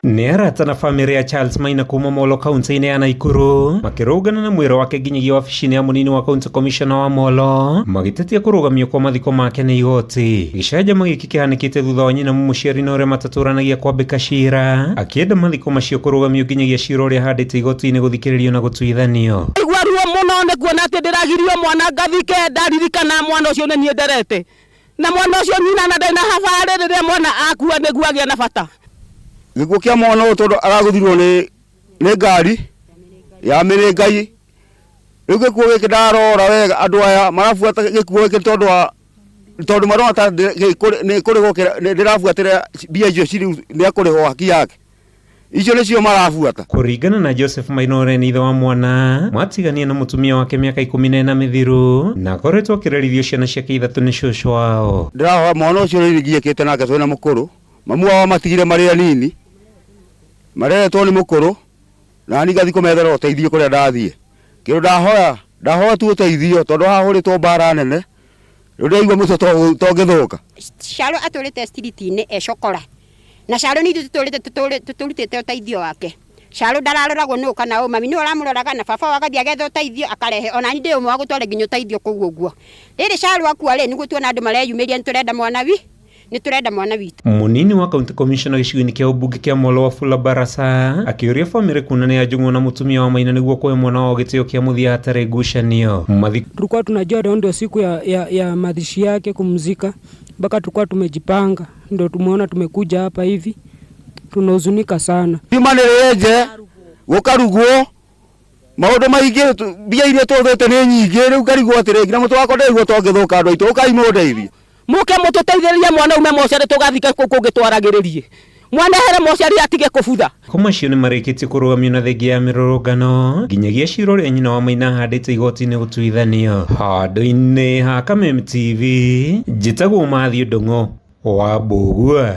Nĩ arata na famĩlĩ ya Charles Maina kuma Molo kaunti-inĩ ya Naikuru makĩrũngana na mwĩrĩ wake nginyagia wabici-inĩ ya mũnini wa county commissioner wa Molo magĩtetia kũrũgamio kwa mathiko make nĩ igoti. Gĩcanjama gĩkĩ kĩhanĩkĩte thutha wa nyina mũmũciari na ũrĩa matatũranagia kwambĩka cira akĩenda mathiko macio kũrũgamio nginyagia cira ũrĩa ahandĩte igoti-inĩ gũthikĩrĩrio na gũtuithanio. Ndaigua ruo mũno nĩ kuona atĩ ndĩragirio mwana ngathike ndaririkana mwana ũcio nĩ niĩ nderete na mwana ũcio nyina na ndarĩ na habarĩ rĩrĩa mwana akua nĩguo agĩa na bata. Gĩkuũ kĩa mwana ũyũ tondũ aragũthirwo nĩ nĩ ngari ya mĩrĩngai rĩu gĩkuũ gĩkĩ ndarora wega andũ aya marabuata gĩkuũ gĩkĩ tondũ wa tondũ marona ta nĩ kũrĩhwo ndĩrabuatĩra mbia icio cirĩ nĩ ekũrĩhwo haki yake icio nĩcio marabuata. Kũringana na Joseph Maina ũrĩa nĩ ithe wa mwana, matiganie na mũtumia wake mĩaka 14 mĩthiru na akoretwo akĩrerithio ciana ciake ithatũ nĩ cũcũ wao. Ndĩrahoya mwana ũcio rĩu ngiĩkĩte nake twĩna mũkũrũ, mamu wao amatigire marĩ anini, mareretwo nĩ mũkũrũ, na niĩ ngathiĩ kũmethera ũteithio kũrĩa ndathiĩ. Kĩndũ ndahoya, ndahoya tu ũteithio tondũ haha hũrĩtwo mbara nene, rĩu ndĩraigua mũtwe ta ũngĩthũka. Caro atũrĩte street-inĩ e cokora. Na Caro nĩ ithuĩ tũtũrĩte tũrutĩte ũteithio wake. Caro ndararoragwo nũ kana ũ, mami nĩwe ũramũroraga na baba wao agathiĩ agetha ũteithio akarehe. Ona niĩ ndĩ ũmwe wa gũtwara nginya ũteithio kũu ũguo. Rĩrĩ Caro akua rĩ, nĩguo tuona andũ mareyumĩria nĩ tũrenda mwana wi, nĩ tũrenda mwana witũ. Mũnini wa County Commissioner gĩcigo-inĩ kĩa ũmbunge kĩa Molo Wafula Barasa akĩũria famĩlĩ kuonania njũng'wa na mũtumia wa Maina nĩguo kũhe mwana wao gĩtĩo kĩa mũthia hatarĩ ngucanio. Mathiko. Tulikuwa tunajua leo ndio siku ya, ya, ya mazishi yake kumzika, mpaka tulikuwa tumejipanga, ndio tumeona tumekuja hapa hivi, tunahuzunika sana. Riuma nĩ rĩenje gũkarugwo maũndũ maingĩ mbia iria tũthĩte nĩ nyingĩ rĩu ngarigwo atĩrĩ nginya mũtwe wakwa ndĩraigua ta ũngĩthũka andũ aitũ ũkai mũndeithie. Mũke mũtũteithĩrĩrie mwana aume mocarĩ tũgathike kũu kũngĩ twaragĩrĩrie. Mwana ehere mocarĩ atige kũbutha. Mathiko macio nĩ marĩkĩtie kũrũgamio na thengia ya mĩrũrũngano nginyagia cira ũrĩa nyina wa Maina ahandĩte igoti-inĩ gũtuithanio. Handũ-inĩ ha Kameme TV, njĩtagwo Matthew Ndung'u wa Mbũgua.